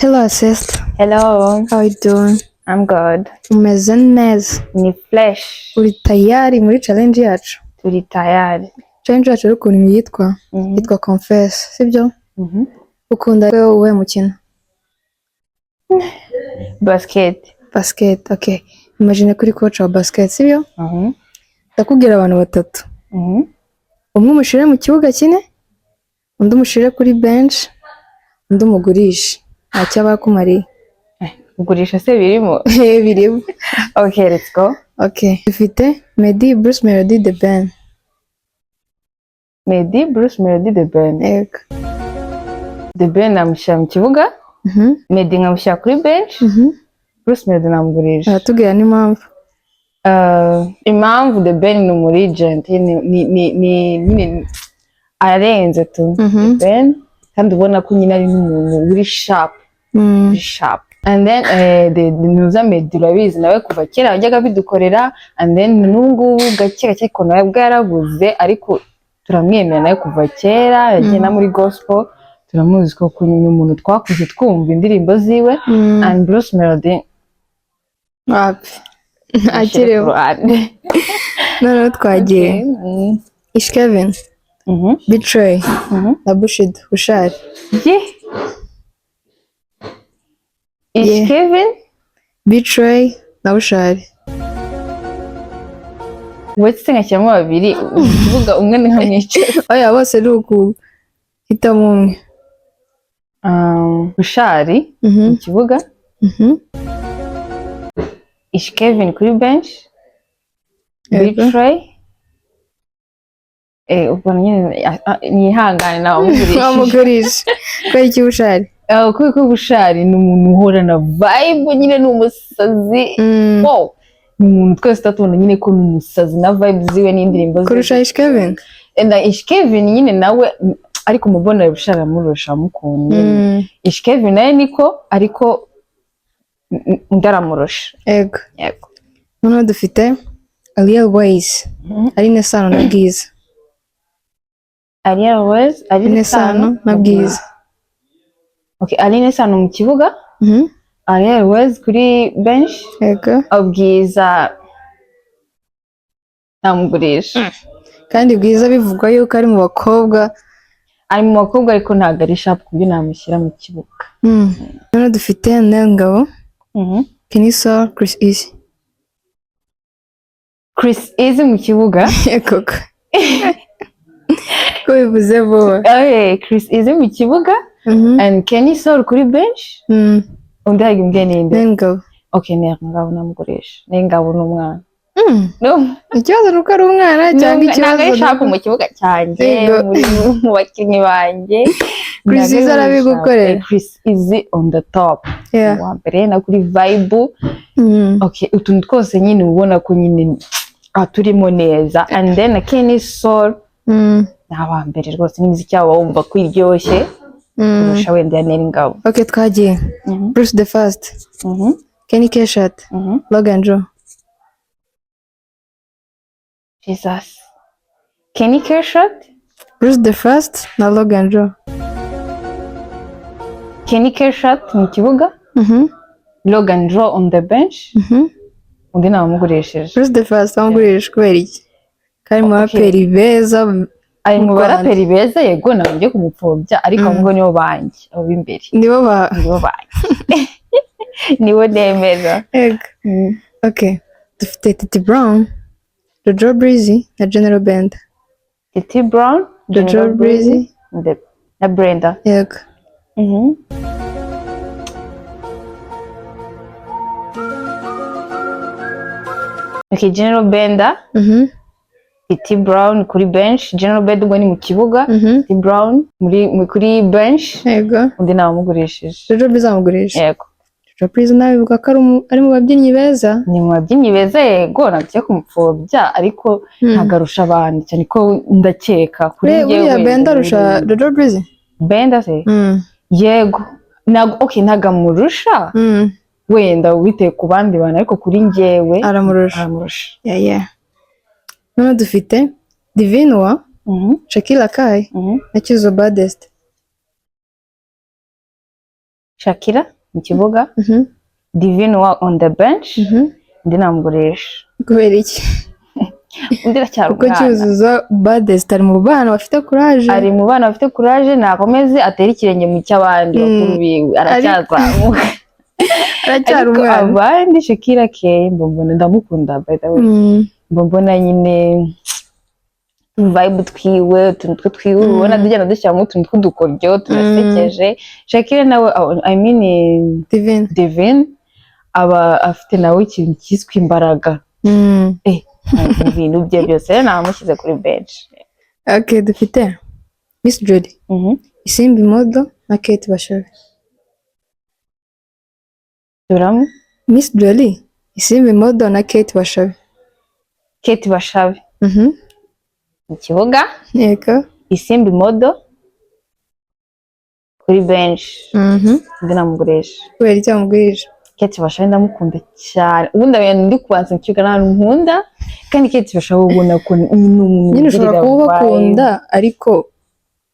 Hello sister, Hello, how you doing? I'm good. Umeze neza? Ni fresh. Uri tayari muri challenge yacu? Turi tayari. Challenge yacu rero ukuntu yitwa? Yitwa Confess, sibyo? Mhm. Ukunda wowe mukino? Basket. Basket, okay. Imagine kuri coach wa basket, sibyo? Mhm. Ndakubwira abantu batatu. Umwe umushire mu kibuga kine, undi umushire kuri bench, undi umugurishe. Ntacyo aba akumariye. Kugurisha se birimo? Birimo. Okay, let's go. Okay. Dufite Meddy, Bruce Melody, The Ben. Meddy, Bruce Melody, The Ben. Yego. The Ben namushyira mu kibuga, Meddy nkamushyira kuri bench, Bruce Melody namugurisha. Aratubwira n'impamvu. Impamvu The Ben ni umu legend, ni nyine ararenze tu. The Ben kandi ubona ko nyine ari n'umuntu uri sharp. Sharp. And then the Nuza Meddy urabizi nawe kuva kera yajyaga abidukorera, and then n'ubu ngubu gake gake ariko nawe bwo yarabuze, ariko turamwemera nawe kuva kera yagiye na muri gospel, turamuzi ko ni umuntu twakuze twumva indirimbo ziwe. And Bruce Melody Wapi. mushyire ku Akiriho. ruhande. Noneho twagiye. Okay. Ish Kevin, Betray na Bushido, Bushari. Yeah. Ish Kevin, Betray na Bushari. Uretse ngashyiramo babiri uvuga umwe ni nkamwica. Oya, bose ni ukuhitamo umwe. Bushari mu kibuga, Ish Kevin kuri bench, Betray ubwo nyine nihangane nabamugurisha. Wamugurisha kubera iki Bushari? Kubera ko Bushari ni umuntu uhorana vibe nyine, ni umusazi. Wow, ni umuntu twese tuba tubona nyine ko ni umusazi na vibe ziwe n'indirimbo ziwe. Kurusha Ish Kevin? And Ish Kevin nyine nawe ariko mubona Bushari amurusha amukunda. Ish Kevin nawe niko, ariko undi aramurusha. Yego. Yego. Noneho dufite Ariel Ways, Aline Sano na Bwiza. Ariel Ways, Aline Sano na Bwiza. Okay, Aline Sano mu kibuga, Ariel Ways kuri bench, Yego. Bwiza namugurisha. Kandi Bwiza bivugwa yuko ari mu bakobwa. Ari mu bakobwa ariko ntabwo ari sharp ku buryo namushyira mu kibuga. Noneho dufite Nel Ngabo, Kenny Sol, Chris Easy. Chris Easy mu kibuga. Yego. Ko bivuze vuba. Okay, Chris Easy mu kibuga and Kenny Sol kuri bench. Undi hari imbwe ninde? Nel Ngabo. Okay, Nel Ngabo namugurisha. Nel Ngabo ni umwana. No. Ikibazo ni uko ari umwana cyangwa ikibazo ntabwo ari ni sharp uko- mu kibuga cyanjye, Yego. mu bakinnyi banjye. Chris Ntabwo Easy ari arabigukorera. sharp. Chris Easy on the top. Uwa mbere na kuri vibe. Okay, utuntu twose nyine ubona ko nyine turimo neza. And then na Kenny Sol ni aba mbere rwose, n'imiziki yabo wumva ko iryoshye kurusha wenda ya Nel Ngabo. Okay, twagiye. Bruce the First, Kenny Keshat, Logan Joe. Jesus. Kenny Keshat, Bruce the First na Logan Joe. Kenny Keshat mu kibuga, Logan Joe on the bench, undi nabamugurisheje. Bruce the First bamugurisha kubera iki? Kari mu baraperi beza Ari mu mu Rwanda. baraperi beza, yego, ntabwo ngiye kumupfobya, ariko ahubwo nibo banjye abo b'imbere. Nibo ba Nibo banjye, nibo nemera. Yego. Okay. Dufite Titi Brown, Jojo Breezy na General Band. Titi Brown, Jojo General Breezy. Na Brenda. Yego. Okay, General Benda, Titi Brown kuri bench, General Benda ubwo ni mu kibuga, Titi Brown kuri bench, Yego. undi nabamugurishije. Jojo Breezy amugurisha. Yego. Jojo Breezy nawe bivuga ko ari mu babyinnyi beza. Ni mu babyinnyi beza, yego, ntabwo kumupfobya, ariko ntabwo arusha abandi cyane ko ndakeka kuri Buriya njyewe buriya wenda Benda arusha Jojo Breezy? Benda se? Yego. Ntabwo, okay, ntabwo amurusha. Wenda bitewe ku bandi bantu, ariko kuri njyewe Aramurusha. Aramurusha. Yeah. Noneho dufite Divine wa Shakira Kai na Cyuzuzo Baddest. Shakira mu kibuga, Divine wa on the bench, undi namugurisha. Kubera iki? Undi aracyari Kuko umwana. Cyuzuzo Baddest ari mu bana bafite courage. Ari mu bana bafite courage, nakomeze atere ikirenge mu cy'abandi bakuru biwe, aracyazamuka. Aracyari Ariko umwana. abandi, Shakira K mbona ndamukunda, by the way, mbona nyine vibe twiwe, utuntu twe twiwe, ubona tugenda dushyiramo utuntu tw'udukoryo tunasekeje. Shakira nawe, I mean, Divine. Divine aba afite nawe ikintu cyiswe imbaraga mu bintu bye byose. Rero namushyize kuri bench. Okay, dufite Miss Jolly, Isimbi Model na Kate Bashabe. Turamu Miss Jolly, Isimbi Model na Kate Bashabe. Kate Bashabe mu kibuga, Isimbi Model kuri bench, undi namugurisha. Kubera icyo wamugurije? Kate Bashabe ndamukunda cyane. Ubundi abantu ndi kubanza mu kibuga n'ahantu nkunda, kandi Kate Bashabe ubona ko ni umuntu Nyine ushobora ugirira kuba vibe. ubakunda ariko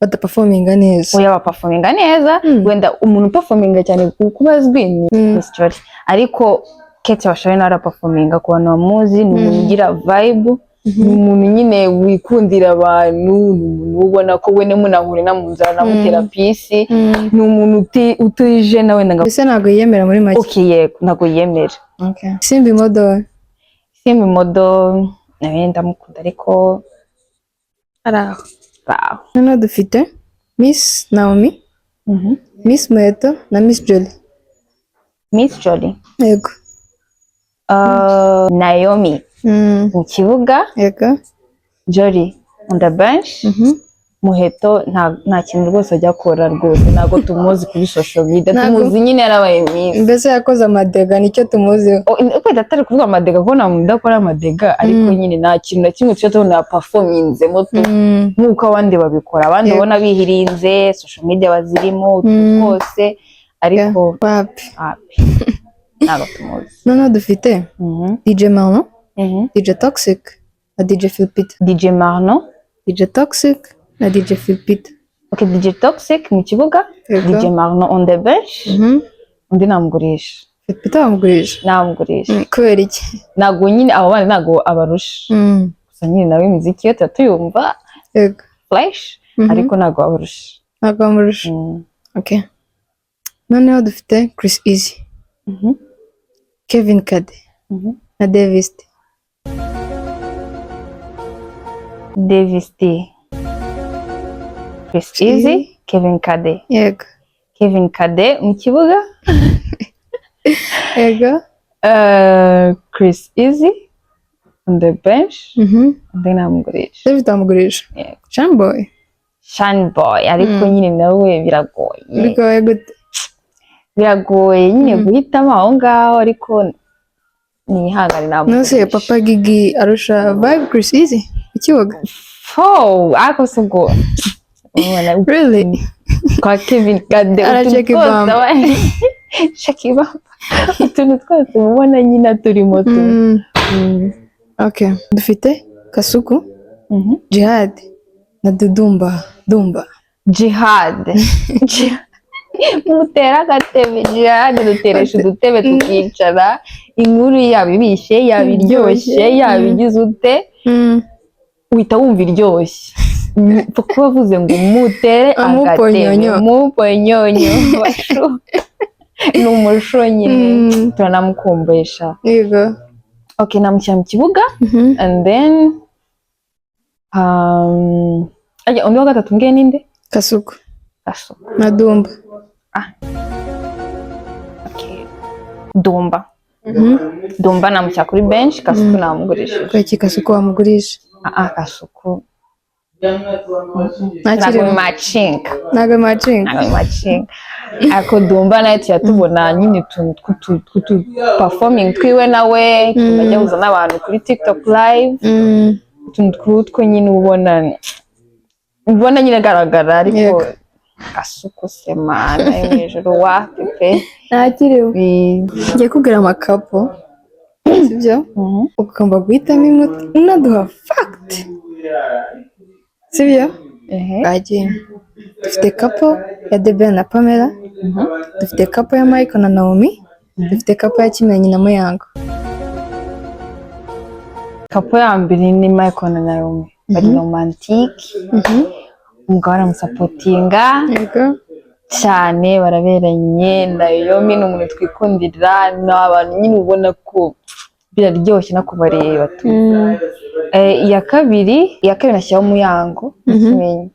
badaperforminga neza. Oya, baperforminga neza. Wenda umuntu uperforminga cyane kuba azwi ni Miss Jolly, ariko Kate Bashabe nawe araperforminga. Ku bantu bamuzi, ni umuntu ugira vibe, ni umuntu nyine wikundira abantu, ni umuntu ubona ko we munahure na mu nzara namutera peace, ni umuntu utije nawe nga. Mbese ntabwo yiyemera muri make. Okay, yego, ntabwo yiyemera. Okay. Isimbi Model. Isimbi Model nawe ndamukunda, ariko Ari aho. Aho. Noneho dufite Miss Naomi, Miss Muheto na Miss Jolly. Miss Jolly. Yego. Naomi mu kibuga, Jolly on the bench. Muheto nta kintu rwose ajya akora rwose, ntabwo tumuzi kuri social media. Tumuzi nyine yarabaye Miss. Mbese yakoze amadega, nicyo tumuziho. Oh, wenda atari kuvuga amadega, kuko nta muntu udakora amadega, ariko nyine nta kintu na kimwe tujya tubona yaperforminzemo tu nk'uko abandi babikora. Abandi ubona bihirinze, social media bazirimo, utuntu twose, ariko Wapi. Wapi, ntabwo tumuzi. Noneho dufite DJ Marno, DJ Toxic na DJ Philpeter. DJ Marno. DJ Toxic na DJ Philpeter. Okay, DJ Toxic mu kibuga, DJ Marno on the bench, undi namugurisha. Philpeter bamugurisha. Namugurisha. Kubera iki? Ntabwo nyine abo bandi ntabwo abarusha, gusa nyine nawe imiziki ye tuba tuyumva fresh, ariko ntabwo abarusha. Ntabwo bamurusha. Okay. Noneho dufite Chris Easy, Kevin Kade na Davis D. Davis D, Chris Easy, Kevin Kade. Yego. Kevin Kade mu kibuga, Chris Easy on the bench, undi namugurisha. David bamugurisha. Yego. Shamboy. Shine Boy, ariko nyine nawe biragoye. Bigoye gute? Biragoye nyine guhitamo aho ngaho, ariko nihangane, Nose namugurisha. Papa Gigi arusha vibe Chris Easy mu kibuga? Fo, ariko si ubwo ubona Really? kwa Kevin Kade utuntu Aracheka twose ibamba. Shaka ibamba, utuntu twose mubona nyine turimo tu. Okay. Dufite Kasuku, Jihad na Dudumba Dumba. Jihad. Mutera agatebe Jihad, duteresha udutebe tukicara, inkuru yaba ibishye, yaba iryoshye, yaba igize ute, uhita wumva iryoshye. Pfa kuba avuze ngo mutere agatebe. Amuponyonyo. Muponyonyo. Bashu. Ni umusho nyine, turanamukumbesha. Okay, namushyira mu kibuga, and then ajya undi wa gatatu mbwiye ninde? Kasuku Kasuku. Na Dumba. Okay. Dumba. Dumba namushyira kuri bench, Kasuku namugurishije. Kubera iki Kasuku wamugurisha? Ah ah, Kasuku ntabwo Ntakiri matching. Ntabwo matching. Ntabwo matching. Ariko Dumba nawe tujya tubona nyine utuntu tw'utu performing twiwe nawe, ajya ahuza n'abantu kuri TikTok live, utuntu tw'utwo nyine ubona nyine agaragara, ariko Kasuku se Mana yo mu ijuru, wapi pe. Ntakiriho. Ngiye kubwira ama couple, sibyo? Ugomba guhitamo imwe unaduha fact, sibyo? Ehe. Bagiye. Dufite couple ya The Ben na Pamela, dufite couple ya Michael na Naomi, dufite couple ya Kimenyi na Muyango. Couple ya mbere ni Michael na Naomi, bari romantique, umugabo aramusupportinga cyane, baraberanye. Naomi ni umuntu twikundira, ni abantu nyine ubona ko biraryoshye no kubareba tu. Iya kabiri nashyiraho Muyango na Kimenyi,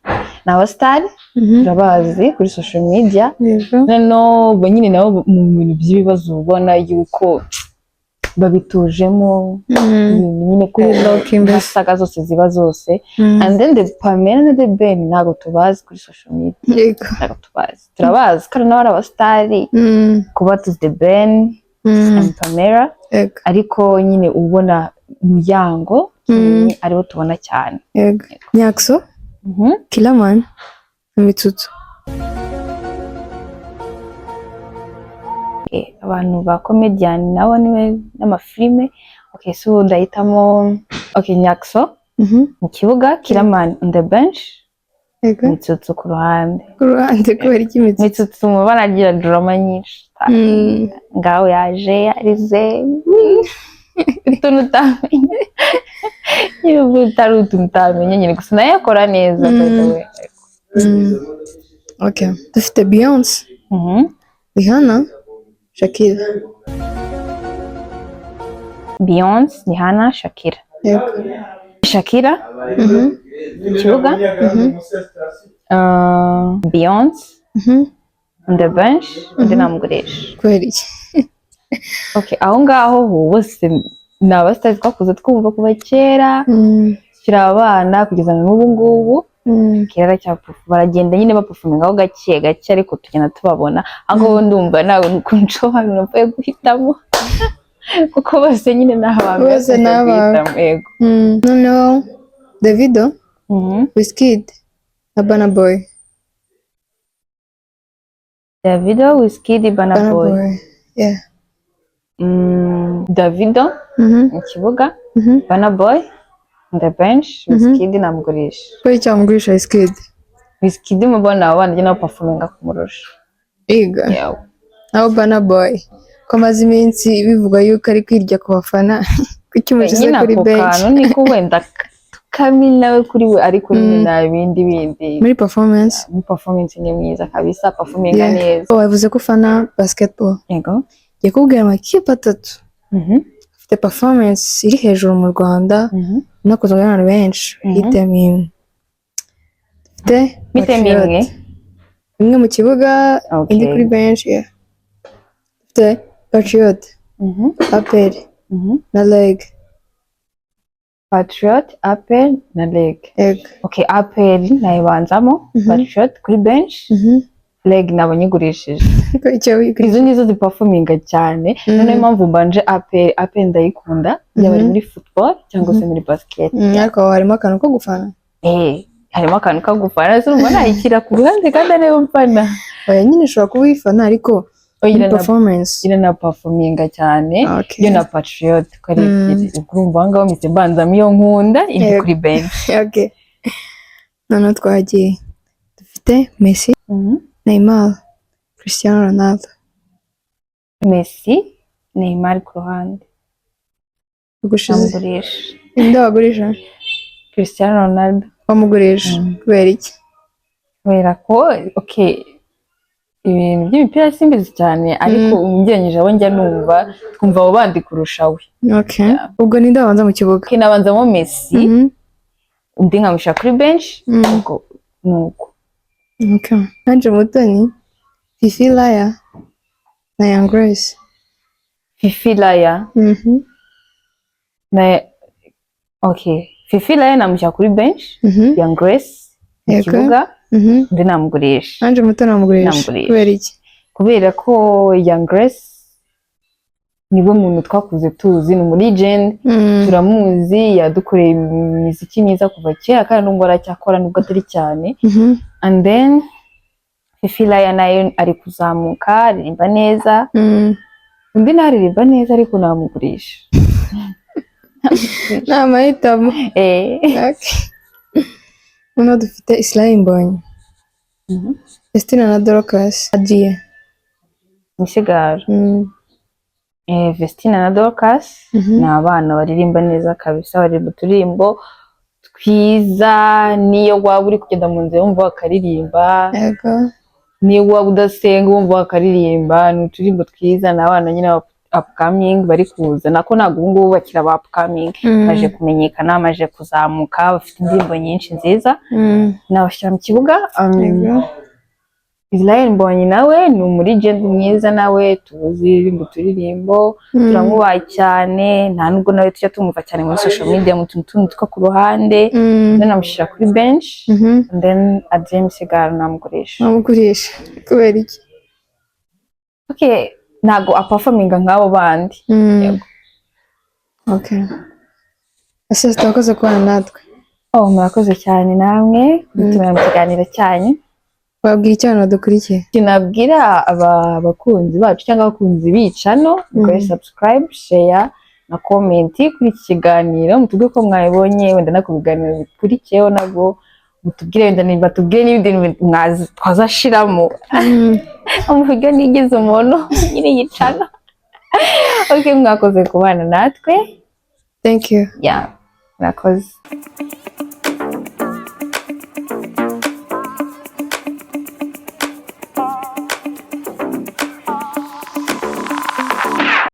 ni abasitari, turabazi kuri social media. Noneho ubwo nyine nabo mu bintu by'ibibazo ubona yuko babitujemo, ibintu nyine ko Kuri low-key mbese. nka saga zose ziba zose. And then the Pamela na The Ben ntabwo tubazi kuri social media. Ntabwo tubazi, turabazi kandi nabo ari abasitari, kuba tuzi The Ben and Pamela, ariko nyine ubona Muyango, Kimenyi aribo tubona cyane. Yego. Nyakso, Killaman na Mitsutsu. Okay, abantu ba comedian nabo niwe n'amafilime. Okay, so ndahitamo, okay, Nyakso mu kibuga, Killaman on the bench, Mitsutsu ku ruhande. Ku ruhande kubera iki Mitsutsu? Mitsutsu mu banagira drama nyinshi. Ngaho yaje yarize utuntu utamenye nyine, ubwo utari utuntu utamenye nyine, gusa nayo akora neza, by the way. Okay. Dufite Beyonce, Rihanna, Shakira. Beyonce, Rihanna, Shakira. Shakira mu kibuga, Beyonce on the bench, undi namugurisha. Kubera iki? Okay, aho ngaho ho bose ni abasitari twakuze twumva kuva kera, tukiri abana kugeza na n'ubu ngubu. Kera baragenda nyine baperformingaho gake gake, ariko tugenda tubabona. Aho ngaho ndumva nawe ukuntu nshobora guhitamo, kuko bose nyine ni abantu. Bose ni abawe. Guhitamo, yego. Noneho Davido, Wizkid na Burna Boy. Davido, Wizkid, Burna Burna Boy. Boy. Yeah. Davido mu kibuga, Burna Boy on the bench, Wizkid namugurisha. Kubera icyo wamugurisha Wizkid? Wizkid mubona abo bana nawe performinga kumurusha. Iga. Yeah. Naho Burna Boy ko amaze iminsi bivugwa yuko ari kwirya ku bafana, kuki umushyize Nyine kuri ako bench? kantu niko wenda kami nawe kuri we, ariko nyine nta bindi bindi. Muri performance. Muri performance ni mwiza kabisa, performinga neza. Oh, wavuze ko ufana basketball. Yego. Ngiye kubwira amakipe atatu afite performance iri hejuru mu Rwanda, inakozwe n'abantu benshi. Hitemo imwe. Dufite Hitemo Patriot. imwe. Imwe mu kibuga, indi kuri bench, yeah. Dufite Patriot, APR na REG. Patriot, APR na REG. Yego. Okay, APR nayibanzamo, Patriot kuri bench, REG naba nyigurishije. Ko icyo wigurishije? Izo nizo ziperforminga cyane. Noneho impamvu mbanje APR, APR ndayikunda, yaba ari muri football cyangwa se muri basket. Ariko aho harimo akantu ko gufana. Eh, harimo akantu ko gufana, se urumva nayishyira ku ruhande kandi ariyo mfana? Oya nyine, ushobora kuba uyifana, ariko Oya, muri performance. Iranaperforminga cyane. Yo na Patriot ko ari ebyiri, ubwo urumva aho ngaho mpise mbanzamo iyo nkunda, indi kuri bench. Okay. Noneho twagiye. Dufite Messi, Neymar, Cristiano Ronaldo. Messi, Neymar ku ruhande. Ugushize. Namugurisha. Ninde wagurisha? Cristiano Ronaldo. Wamugurisha. Kubera iki? Kubera ko, okay, ibintu by'imipira simbizi cyane, ariko ugereranyije abo njya numva, twumva abo bandi kurusha we. Okay. Ubwo ninde wabanza mu kibuga? Okay, nabanzamo Messi, undi nkamushyira kuri bench. Ubwo nuko. Okay. Ange Mutoni, Fifi Raya na Young Grace. Fifi Raya na, okay, Fifi Raya namushyira kuri bench, Young Grace mu kibuga, undi namugurisha. Ange Mutoni wamugurisha. Namugurisha. Kubera iki? Kubera ko Young Grace niwe muntu twakuze tuzi, ni umu legend, turamuzi, yadukoreye imiziki myiza kuva kera kandi nubwo aracyakora, nubwo atari cyane. And then Fifi Raya nayo ari kuzamuka, aririmba neza. Undi nawe aririmba neza, ariko namugurisha. Ni amahitamo. Eh. Okay. Noneho dufite Israel Mbonyi, Vestine na Dorcas, Adrien. Misigaro. Vestine na Dorcas ni abana baririmba neza kabisa, baririmba uturirimbo twiza, niyo waba uri kugenda mu nzira wumva bakaririmba, niyo waba udasenga wumva bakaririmba. Ni uturirimbo twiza, ni abana nyine ba upcoming bari kuza, nako ntabwo ubu ngubu bakiri aba upcoming, baje kumenyekana, baje kuzamuka, bafite indirimbo nyinshi nziza. Nabashyira mu kibuga. Israel Mbonyi nawe ni umulegend mwiza, nawe tuzi uririmba uturirimbo, turamwubaha cyane, nta nubwo nawe tujya tumwumva cyane muri social media, mu tuntu tundi two ku ruhande. Then namushyira kuri bench. And then Adrien Misigaro namugurisha. Wamugurisha kubera iki? Okay, ntago aperforminga nk'abo bandi. Yego. Okay. Ese turakoze kubana natwe. Oh, murakoze cyane namwe kudutumira mu kiganiro cyanyu. Wabwira icyo abantu badukurikiye? Kinabwira aba bakunzi bacu cyangwa abakunzi b'icano, mukore subscribe, share na comment kuri iki kiganiro, mutubwire ko mwabibonye, wenda no ku biganiro bikurikiyeho nabwo mutubwire, wenda batubwire n'ibindi bintu twazashiramo mu buryo nigize umuntu nyiri iyi channel. Okay, mwakoze kubana natwe. Thank you. Yeah, murakoze.